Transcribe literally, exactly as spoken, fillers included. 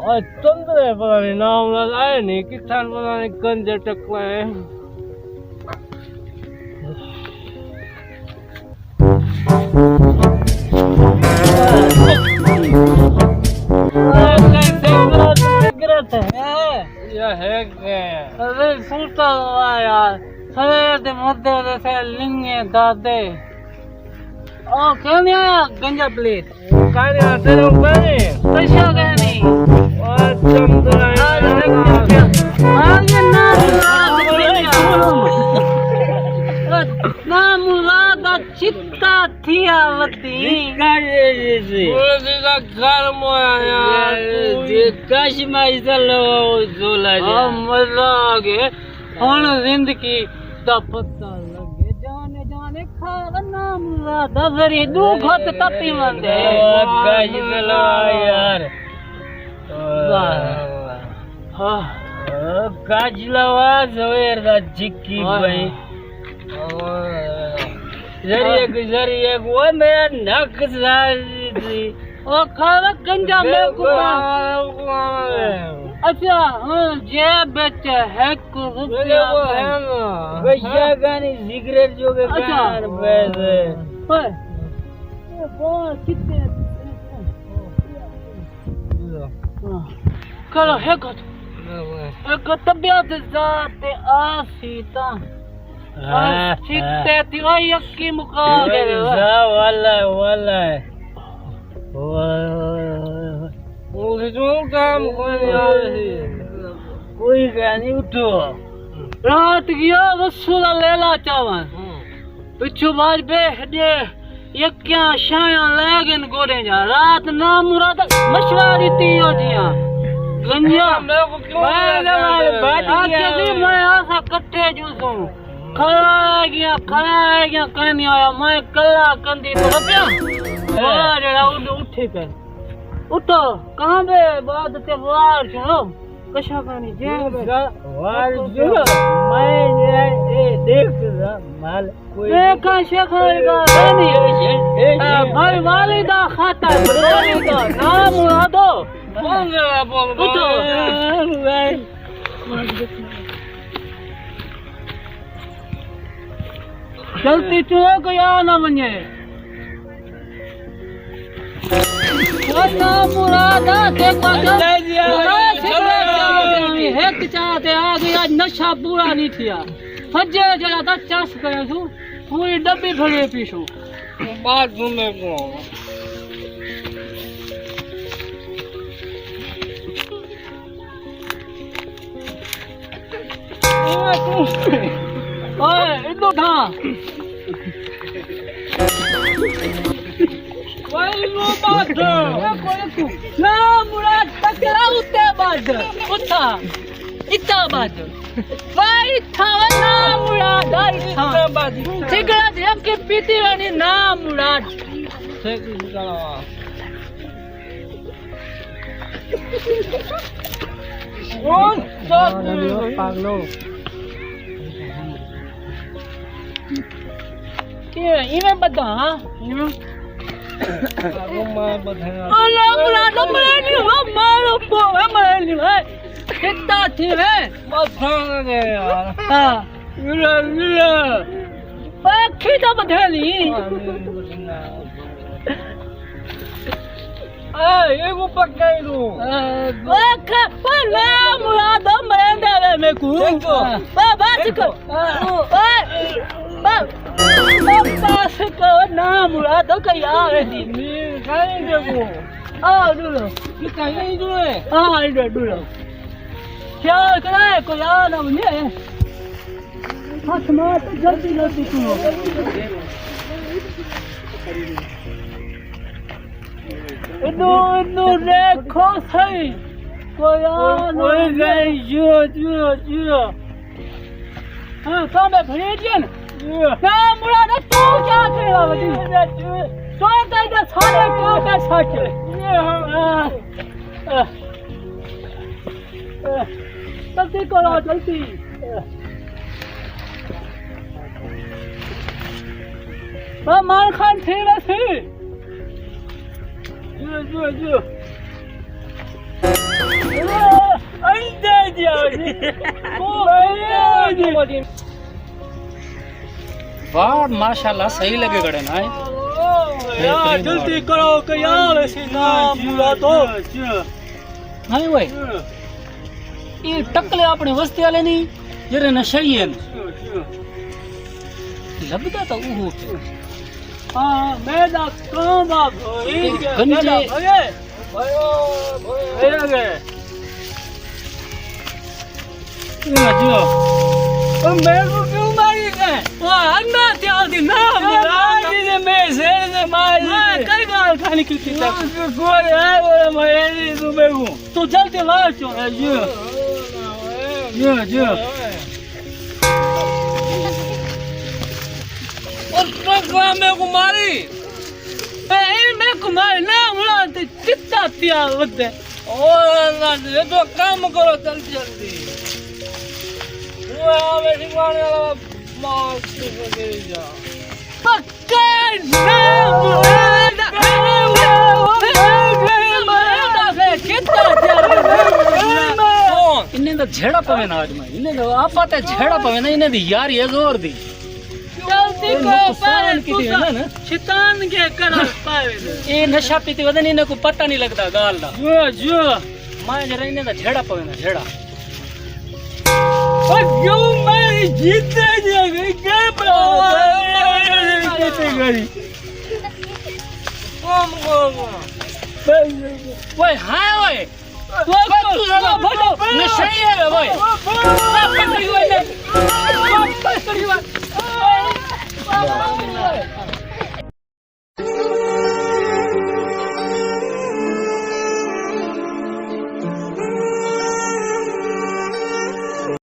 اے تندرے پتہ نہیں نام نال آئے نہیں، کتھاں پتہ نہیں گنجے ٹکوے۔ سگریٹ ہے۔ یہ ہے کیا؟ ارے سوتا ہوا یار، سویر دے مردے دے سے لنگے دادے۔ او کیوں نہیں آیا گنجا پلیٹ؟ کہاں نہیں آتے لوگ بھائی؟ پیسہ کہیں نہیں۔ او چم تو آیا۔ آ گیا نا۔ نا مراد دا چتا تھیا وتی۔ نکا یہ یہ سی۔ وہ سیدھا گھر مویا یار۔ یہ کش میں اسے لو زولا جا۔ مزہ آ گیا۔ ہݨ زندگی دا پتہ لڳے۔ جانے جانے کھا ونڄاں مراد دا، ذری ݙو گھت تپی ویندے۔ او گج لوا یار۔ واہ۔ ہاں۔ او گج لوا زویر دا جھکی واہ۔ پئی۔ ذری ہک، ذری ہک، او میرا نک ساری سی۔ او کھاوے گنجا میکوں۔ اچھا، ہاں، جیب وچ ہک روپیہ کائنی۔ بھیا کائنی، سگریٹ جو کہ اچھا۔ کائنی پیسے۔ اوئے۔ اے بار کتے؟ ہاں۔ کرو ہک ہتھ۔ ہک طبیعت ذات تے آسی تاں۔ ہاں، بس ٹھیک ہاں۔ تے تھی وہی یکی مقابلے دے۔ والا، والا۔ واہ، واہ، واہ۔ وہ جو کام کوئی نہیں آ رہی۔ کوئی کائنی، اٹھو۔ رات گیا وسو دا لیلا چاون۔ ہاں۔ پچھو باج بے ہڈے یکیاں شایاں لے گن گوڑے جا۔ رات نامراد مشورہ ݙتی او جیاں۔ گنجا۔ میرے کو کیوں میں لے گیا؟ آکھیا سی میں آسا کٹھے جو سوں۔ کھڑا ہے گیا، کھڑا ہے گیا، کہیں نہیں آیا۔ میں کلا کندی تے رپیا۔ ہاں۔ واہ جڑا اٹھ، اٹھی پے۔ اٹھو، کہاں بے بعد تے وار چھوڑو۔ کشا کانی جے بے۔ وار جو، میں اے دیکھ مال۔ دیکھاں شیخ والی ڳالھ ہے نہیں۔ اے، اے، اے۔ بھائی والی دا خاطر، والی دا نام مرادو۔ بول رہا، بول، بول۔ اٹھو۔ غلطی تو ہے کوئی آ نہ ونجے۔ او نامراد آ، تے کو اگر پورا سگریٹ چا تے آوی، ہک چا تے آ گئی، اڄ نشہ پورا نہیں تھیا۔ سجے جڑا دا چس پیا سو، پوری ڈبی بھری پیسو۔ بعد میں کو اوئے، ادھر تھا۔ اوئے، ادھر بات۔ نامراد، تکڑا اتے بات۔ اتھا۔ اتا بات۔ وائے، اتھا، نامراد، اتھا۔ سگریٹ یک پیتی رہنی، نامراد۔ پاگلو۔ کیا ایویں بدھا؟ ایویں؟ اللہ مراد، مرے نہیں ہو، مارو پو، مرے نہیں ہو۔ کتا تھی وے؟ بدھا گئے یار۔ ہاں۔ ملا، ملا۔ اکھی دا بدھا نہیں۔ اے، اے کو پکا ہی دو۔ اے، او کھا، او نامراد، مریندے وے میکوں۔ دیکھو۔ او بس کر۔ او، او، او، او بس کر، نامراد، کئی آوے دی۔ نہیں، نہیں دیکھو۔ آ، ڈولو۔ یہ کہیں نہیں دو ہے۔ آ، ڈولو۔ خیال کرے، کوئی آ نہ ونجے۔ ہتھ مار تے جلدی جلدی کنو۔ انو، انو ݙیکھو سہی۔ کوئی آ نہ کوئی نہیں، جیو، جیو، جیو۔ ہاں، تو میں بھیجن۔ جیو۔ نامراد، تو کیا کرے گا وجی؟ جیو۔ تو تے سارے کام کر سکے۔ جیو۔ ہاں۔ جلدی کرو، جلدی۔ مان خان تھی ویسی۔ جو، جو، جو۔ اے، اے دے دیا جی۔ او، اے دے دیا۔ واہ، ماشاءاللہ، صحیح لڳے کھڑے نا، اے۔ یار، بہترین جلدی ماڑی۔ کرو کہ یار، اسی نام بلا تو۔ ہائے وے۔ اے ٹکلے اپݨے وستی والے نہیں، جیڑھے نشئی ہن۔ لڳدا تاں اوہو پیا۔ ہاں، میں دا کاں دا بھائی، گنجے۔ بھائی، بھائی، بھائی۔ او میرے کو کیوں ماری ہے؟ واہ، انا تیار دی نہ مارا۔ ماری دے، میں سر سے ماری دے۔ کئی ڳالھ کھانی کی کیتا۔ کوئی ہے، وہ میری تو میرے کو۔ تو جلدی لا چو۔ جی۔ جی، جی۔ اور پکا میرے کو ماری۔ اے، اے میرے کو ماری نہ، مڑا تے چتا پیا ودے۔ او اللہ دے، تو کم کرو جلدی جلدی۔ وہ آوے سنگوانے والا مال تو دے جا۔ پکا نہ، انہیں دا جھیڑا پوے نا اڄ میں، انہیں دا آپا تے جھیڑا پوے نا، انہیں دی یاری ہے زور دی۔ غلطی اے کو نقصان پاوے کیتی تساں، ویندے نا۔ شیطان کے کرا پاوے۔ اے نشہ پیتی ودے، انہیں کو پتہ نہیں لڳدا ڳالھ دا۔ جو، جو۔ میں جرا انہیں دا جھیڑا پوے نا، جھیڑا۔ او جو میں جیتے جے گئی، کیا بڑا؟ کیتے گئی؟ اوئے ہائے اوئے۔ نشئی ہے اوئے۔